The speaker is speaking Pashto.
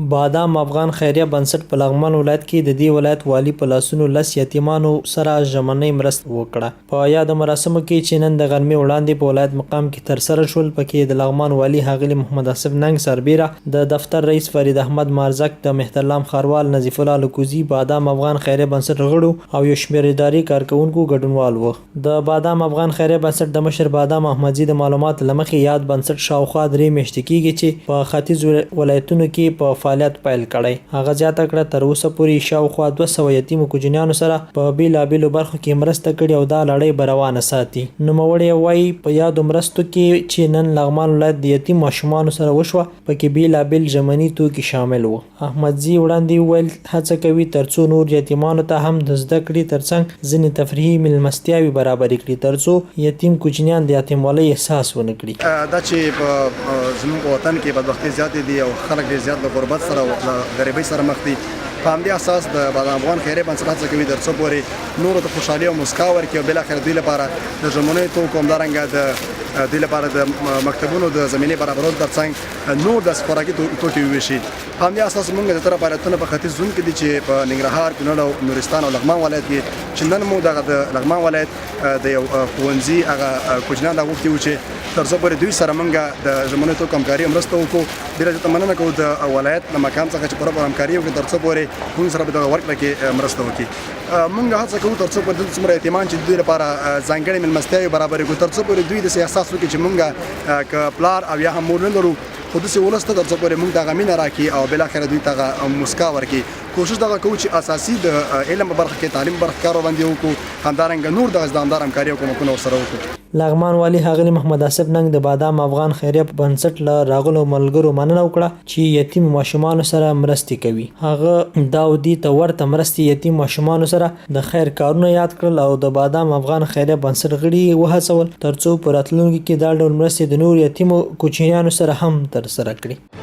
بادام افغان خیریه بنسټ په لغمان ولایت کې د دې ولایت والي په لاسونو لس یتیمانو سره ژمنۍ مرسته وکړه. په یادو مراسمو کې چې نن د غرمې وړاندې په ولایت مقام کې ترسره شول، پکې د لغمان والي ښاغلي محمد آصف ننګ سربېره د دفتر رئیس فرید احمد مارزک، د مهترلام ښاروال نظیف الله الکوزي، بادام افغان خیریه بنسټ غړو او یو شمېر اداري کارکوونکو ګډونوال وو. د بادام افغان خیریه بنسټ د مشر بادام احمدزي د معلوماتو له مخې، یاد بنسټ شاوخوا درې میاشتې کېږي چې په ختیځو ولایتونو کې په فعالیت پیل کړی. هغه زیاته کړه، تر اوسه پورې یې شاوخوا 200 یتیمو کوچنیانو سره په بېلابېلو برخو کې مرسته کړې او دا لړۍ به روانه ساتي. نوموړی وايي، په یادو مرستو کې چې نن لغمان ولایت د یتیم ماشومانو سره وشوه، په کې بېلابېل ژمني توکي شامل وو. احمدزي وړاندې وویل، هڅه کوي ترڅو نور یتیمانو ته هم د زده کړې ترڅنګ ځینې تفریحي میلمستیاوې برابرې کړي ترڅو یتیم کوچنیان د یتیمولۍ احساس ونه کړي. دا چې په زموږ په وطن کې بدبختۍ زیاتې دي او خلک ډېر زیات له غربت سره او له غریبۍ سره مخ دي، په همدې اساس د بادام افغان خیریه بنسټ هڅه کوي ترڅو پورې نورو ته خوشحالي او موسکا ورکړي او بالاخره دوی لپاره د ژمنیو توکو، همدارنګه د دوی لپاره د مکتبونو د زمینې برابرولو ترڅنګ نور داسې خوراکي توکي وویشي. په همدې اساس موږ زیاتره فعالیتونه په ختیځ زون کې دي چې په ننګرهار، کونړ او نورستان او لغمان ولایت کې، چې نن مو دغه د لغمان ولایت د یو ښوونځي هغه کوچنیان راغوښتي وو چې تر څو پورې دوی سره موږ د ژمنیو توکو همکاري او مرسته وکړو. ډېره زیاته مننه کوو د ولایت له مقام څخه چې پوره پوره همکاري وکړي تر څو پورې موږ سره په دغه ورکړه کې مرسته وکړي. موږ هڅه کوو تر څو پورې دلته څومره یتیمان چې دوی لپاره ځانګړې مېلمستیاوې برابرې کړو تر څو پورې دوی داسې احساس وکړي چې موږ که پلار او یا هم مور نه لرو خو داسې ولس ته تر څو پورې موږ ته هغه مینه راکړي او بالاخره دوی ته هغه موسکا ورکړي. کوشش دغه کوو چې اساسي د علم په برخه کې، تعلیم په برخه کې کار ورباندې وکړو، همدارنګه نور دغسې دوامداره همکاري او کومکونه ورسره وکړو. لغمان والي ښاغلي محمد آصف ننګ د بادام افغان خیریه بنسټ له راغلو ملګرو مننه وکړه چې یتیمو ماشومانو سره مرستې کوي. هغه دا او دې ته ورته مرستې یتیم ماشومانو سره د خیر کارونه یاد کړل او د بادام افغان خیریه بنسټ غړي یې وهڅول ترڅو په راتلونکي کې دا ډول مرستې د نورو یتیمو کوچنیانو سره هم ترسره کړي.